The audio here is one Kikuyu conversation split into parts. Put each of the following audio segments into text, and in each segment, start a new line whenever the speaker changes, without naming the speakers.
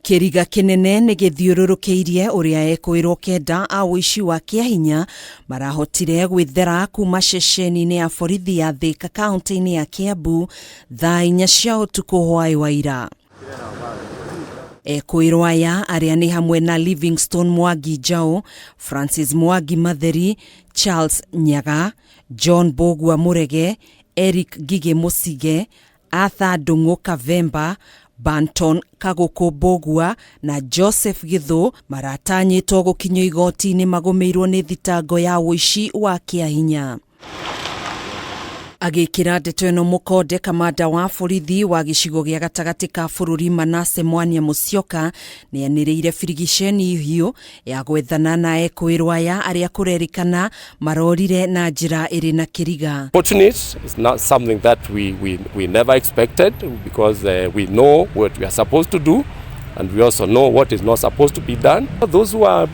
Kĩriga kĩnene nĩ gĩthiũrũrũkĩirie ũrĩa ekũĩrwo kenda a ũici wa kĩahinya marahotire gwĩthera kuma ceceni-inĩ ya borithi ya Thĩka kaunti-inĩ ya Kiambu thaa 4 cia ũtukũ hwaĩ wa ira. Ekũĩrwo aya arĩa nĩ hamwe na Livingstone Mwangi Njaũ, Francis Mwangi Matheri, Charles Nyaga, John Mbũgua Mũrege, Eric Ngigĩ Mũcige, Arthur Ndung'u Kavemba, Banton Kagũkũ Mbũgua na Joseph Gĩthũ maratanyĩtwo gũkinyio igoti-inĩ magũmĩirwo nĩ thitango ya ũici wa kĩahinya. Agĩkĩra ndeto ĩno mũkonde, kamanda wa borithi wa gĩcigo gĩa gatagatĩ ka bũrũri Manase Mwania Musyoka nĩanĩrĩire birigiceni hiũ ya gwethana na ekũĩrwo aya arĩa kũrerĩkana marorire na njĩra ĩrĩ na kĩriga.
Fortunate is not something that we never expected because we know what we are supposed to do and we also know what is not supposed to be done. Those who are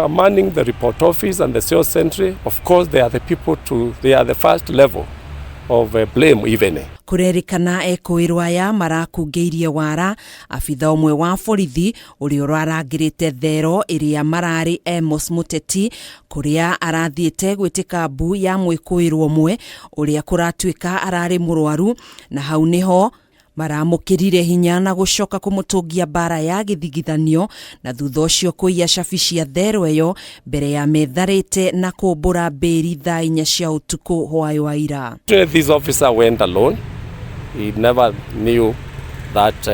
manning the report office and the sales entry, of course, they are the people to, they are the first level of blame even.
Kũrerĩkana ekũĩrwo aya marakungĩirie wara abitha ũmwe wa borithi ũrĩa ũrarangĩrĩte thero ĩrĩa mararĩ Amos Mũteti kũrĩa arathiĩte gwĩtĩka mbu ya mwĩkũĩrwo ũmwe ũrĩa kũratuĩka ararĩ mũrwaru, na hau nĩho maramũkĩrire hinya na gũcoka kũmũtũngia mbara ya gĩthigithanio na thutha ũcio kũiya cabi cia thero ĩyo mbere ya metharĩte na kũmbũra mbĩri thaa 4 cia ũtukũ hwaĩ wa ira.
This officer went alone. He never knew that,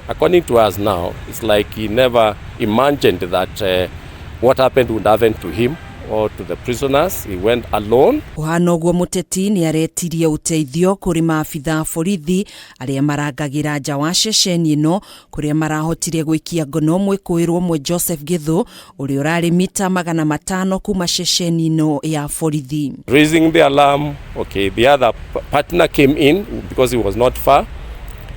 according to us now, it's like he never imagined that what happened would happen to him or to the prisoners. He went alone.
Kũhana ũguo, mũteti nĩ aretirie ũteithio kũrĩ maabitha a borithi arĩa marangagĩra nja wa ceceni ĩno kũrĩa marahotire gũikia ngono mwĩkũĩrwo ũmwe Joseph Githu ũrĩa ũrarĩ mita 500 kuma ceceni ĩno ya borithi.
Raising the alarm, okay, the other partner came in because he was not far.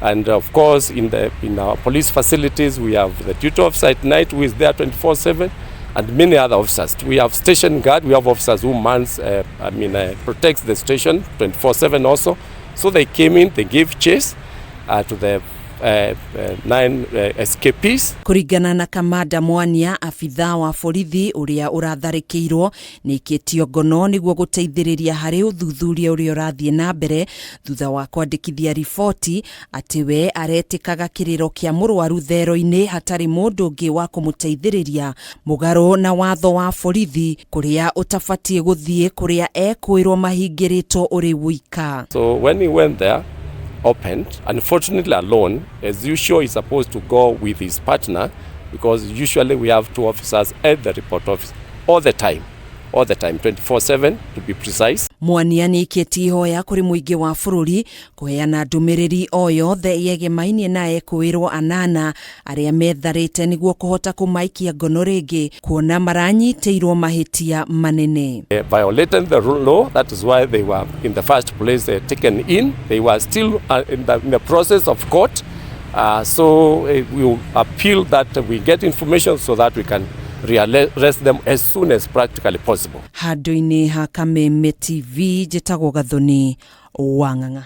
And of course, in our police facilities, we have the duty officer at night who is there 24/7 and many other officers. We have station guard, we have officers who mans, I mean, protects the station 24/7 also. So they came in, they gave chase to the nine escapees.
Kũringana na kamanda Mwania, abitha wa borithi ũrĩa ũratharĩkĩirwo nĩ ikĩtio ngono nĩguo gũteithĩrĩria harĩ ũthuthuria ũrĩa ũrathiĩ na mbere thutha wa kwandĩkithia riboti atĩ we aretĩkaga kĩrĩro kĩa mũrwaru thero-inĩ hatarĩ mũndũ ũngĩ wa kũmũteithĩrĩria, mũgarũ na watho wa borithi kũrĩa ũtabatiĩ gũthiĩ kũrĩa ekwĩrwo mahingĩrĩtwo ũrĩ wika.
So when he went there, opened, unfortunately alone, as usual, he's supposed to go with his partner because usually we have two officers at the report office all the time, 24/7 to be precise.
Mwania nĩ ikĩtie ihoya kũrĩ mũingĩ wa bũrũri kũheana ndũmĩrĩri o yothe yegemainie na ekũĩrwo anana arĩa metharĩte nĩguo kũhota kũmaikia ngono rĩngĩ kuona maranyitĩirwo mahĩtia manene.
They violated the law, that is why they were in the first place taken in. They were still in the process of court. So we will appeal that we get information so that we can rearrest them as soon as practically possible.
Handũ-inĩ ha Kameme TV, njĩtagwo Gathoni Wang'ang'a.